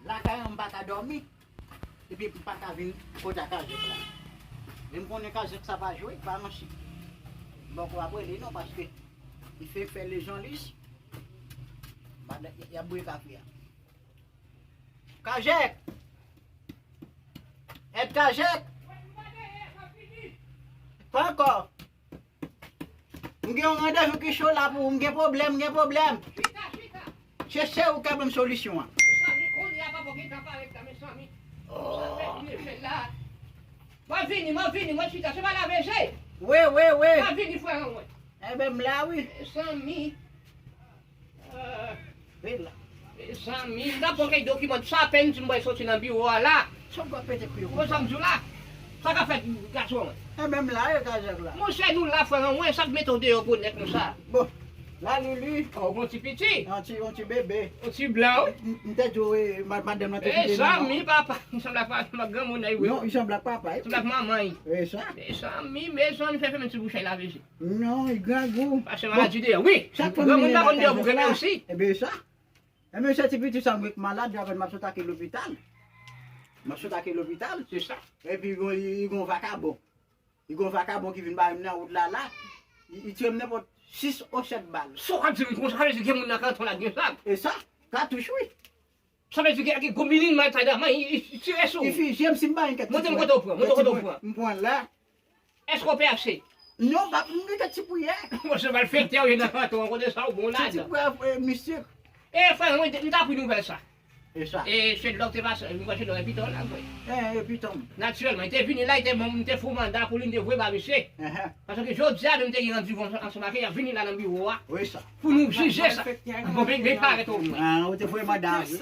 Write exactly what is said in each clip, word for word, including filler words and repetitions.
Lakay an m pa ka dòmi. Epi m pa ka vin kote a Kazèk la. Men m konnen Kazèk sa pa jwe, pa manchit. Bòkò ap rele non, paske li fenk fè lejan lis. Madan, y ap bouye kafe a. Kazèk! Èd Kazèk! Pa ankò! M gen yon randevou ki cho la pou ou, m gen pwoblèm, m gen pwoblèm. Chita, chita. Se sèl ou ka ban m solisyon an. Mezanmi, kounye a papa gen tan parèt la, mezanmi. Oh. Sa fè ki fè la. Mwen vini, mwen vini, mwen chita, se pa lave je. Wi, wi, wi. Mwen vini, frè mwen. Enben, m la, wi. Mezanmi. Ah. Vin la. Mezanmi, m t ap pran kèk dokiman, sa apèn si m pral soti nan biwo a la. Sa w ap pete kou yo konsa? Konsa m di w la. Sa k ap fèt, gason an? Enben, m la, e Kazèk la. Monchè, nou la, frè an mwen, sa k mete w deyò gwo nèg konsa? Bon, la, Lili. Oh, bon ti piti. Yon ti, yon ti bebe. Yon ti blan, wi. M, m te di w, e, ma-, madanm nan te kite nan. Mezanmi, papa. Li sanble ak pa-, ak granmoun nan, wi. Non, li sanble ak papa, wi. Sanble ak manman, wi. E sa? Mezanmi, mezanmi, fè fèmen ti bouch la, vezi. Non, li grangou. Pase maladi deyò, wi. Bon, chak fwa m vini nan kay la, osi. Enben, sa. Enben, se ti piti sa, mwen ki malad, apèn m ap sot ak lopital. M ap sot ak lopital. Se sa. Epi, gon, li, li gon vakabon. Li gon vakabon ki vin bay m nan wout la, la. Li, li tiye m nenpòt sis ou sèt bal. Sa w ap di m konsa, sa vle di gen moun nan kanton la gen zam? E sa, katouch, wi. Sa vle di gen, gen gwo minin mwen ta daman, li, li, li tire sou ou. Li fizye m si m pa gen kèk ti pwen. Montre m kote w pran, montre kote w pran. M pran la. Èske w pèse? Non, m pa, m gen kèk ti priyè. Monchè, malfektè, ou ye nan kanton an, kote sa ou bon ladan. Ti priyè, e, mistik. E, frè, mwen, m ta pri nouvèl sa. E sa. E, se lòk te pase, m kwè se lòk epitan la, vre. E, epitan. Natirèlman, li te vini la, li te ban m, m te fè manda pou li, m te voye ba misye. Paske jodi a, menm te gen randevou ansanm ak li, y ap vini la nan biwo a. Wi, sa. Pou nou jije sa. Bon, ben, ben, parèt ou mwen. Ah, ou te voye manda, wi.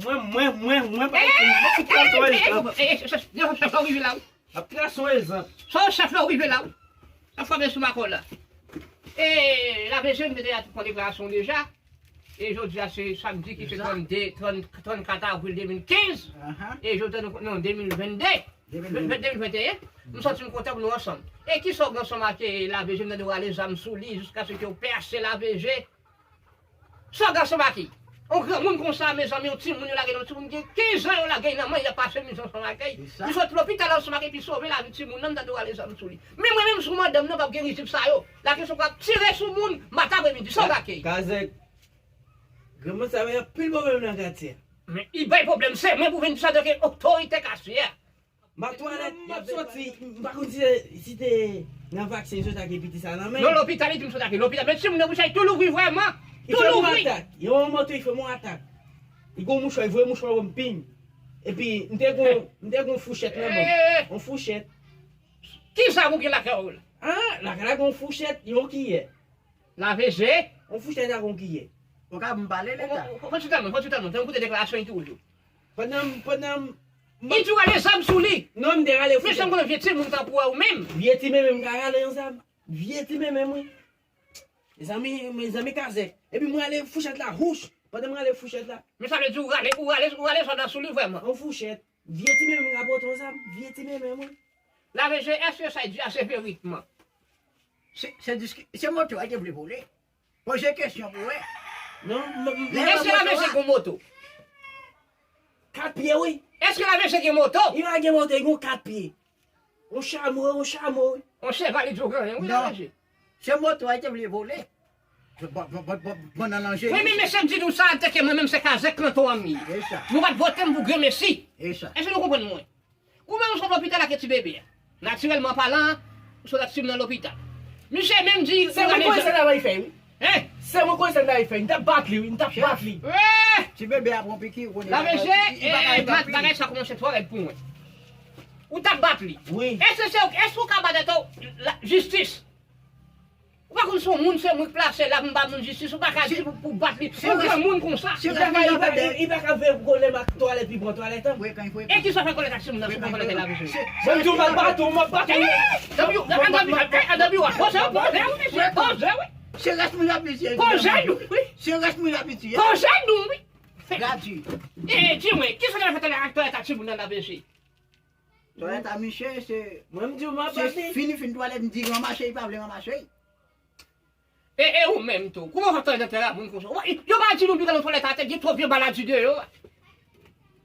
Mwen, mwen, mwen, mwen, pa gen pou m trase yon egzanp. Chèf la ou rive la, wi. M ap trase yon egzanp. Sa yon chèf la ou rive la, wi. Ap frape sou makò la. E, la V G M te deja pran deklarasyon deja. E jodi a se samdi ki se trannde, trannde, trannkat avril de mil kenz. E jodi a, nou, non, de mil vennde. De mil venteyen. M santi m kontan pou nou ansanm. E kisa w gen ansanm ak, e, la V G M nan de w rale zam sou li jiskaske w pèse la V G? Sa w gen ansanm ak li? Yon granmoun konsa, mezanmi, yon timoun yo lage nan, yon timoun gen kenz an, yo lage nan men, y ap pase mizè ansanm ak li. Li sot lopital ansanm ak li, epi sove lavi timoun nan, m tande w rale zam sou li. Men mwen menm, sou madanm nan, p ap gen rizib sa yo. La kesyon k ap tire sou moun, maten apremidi, sa w gen ak li? Kazèk, granmoun sa bay anpil pwoblèm nan katye a. Men li bay pwoblèm, se mwen pou vin di sa, antanke otorite katye a. M ap twalèt, m ap soti, m pa konn si se, si te nan vaksen yo sot ak piti sa nan men. Non, lopital, li di m sot ak lopital. Men timoun nan bouch li tou louvri vrèman. Tou louvri. Li fè m yon atak. Yon moman tou, li fè m yon atak. Li gon mouchwa, li voye mouchwa ban m ping. Epi, m te gon, m te gon fouchèt nan men m. Yon fouchèt. Ki zam ou gen lakay ou la? Ah, lakay la gon fouchèt, yon kiyè. Lave je. Yon fouchèt ak yon kiyè. Ou ka ban m pale, Leta? Fò ti tann, fò ti tann, tann koute deklarasyon li toujou. Pandan, pandan Li di w rale zam sou li. Non, m te rale fouchèt. Mesye, m konnen vye timoun tankou w menm. Vye ti menm, m ka rale yon zam. Vye ti menm, wi. Mezanmi, mezanmi, Kazèk. Epi m rale fouchèt la, wouch. Pandan m rale fouchèt la. Men sa vle di ou rale, ou rale, ou rale zam nan sou li vrèman. Yon fouchèt. Vye ti menm, m ka pote yon zam. Vye ti menm, wi. La V G, èske sa di a se verite? Se, se diski-, se moto a te vle vole. Poze kesyon pou wè. Non, m, m, m, èske la V G gen moto? Kat pye, wi. Èske la V G gen moto? Li pa gen moto, li gen kat pye. Yon chamo, yon chamo, wi. Yon cheval, li di w gen anyen, wi, la V G. Se moto a te vle vole. Bon, bon, bon, bon, bon, nan lanje. Wi, men mesye, m di nou sa, antanke mwen menm, se Kazèk kanton an m ye. E sa. Nou pa t vote m pou grenmesi. E sa. Èske nou konprann mwen? Ou menm ou sot lopital ak ti bebe a. Natirèlman palan, ou sot ak timoun nan lopital. Misye menm di, se mwen ki konnen sa travay fè, wi. Hein? Se mwen ki konnen sa travay fè, m t ap bat li, wi, m t ap bat li. Ti bebe a pran piki, ou konnen. La V G, bagay sa kòmanse twò rèd pou mwen. Ou t ap bat li. Wi. Èske se, èske ou ka bat tèt ou jistis? Ou pa konn se yon moun, se mwen k plase la pou m ba moun jistis, ou pa ka di pou, pou bat li. Yon granmoun konsa. Li pa ka, li pa ka, li pa ka veye pwoblèm ak twalèt, li pran twalèt an. E kisa w fè kolèt ak timoun nan, si w pran kolèt la, mesye? Bon, m di w, m ap bat ou, m ap bat ou. Annabi, annabi, annabi, poze w, poze w, mesye, poze w, wi. Se rès moun y ap itye. Poze nou, wi. Se rès moun y ap itye. Poze nou, wi. Gradi. E, di mwen, kisa w fè twalèt ak timoun nan la, mesye? Twalèt a misye, se, mwen, m di w, m ap bat li. Fini fin twalèt, m di ranmase, li pa vle ranmase. E, e ou menm tou, kouman w fè twalèt atè a, moun konsa? Yo pa di nou piga nan twalèt atè, gen twòp vye maladi deyò a.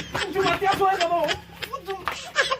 Ou di mwen te soye nan men w. Ou di m.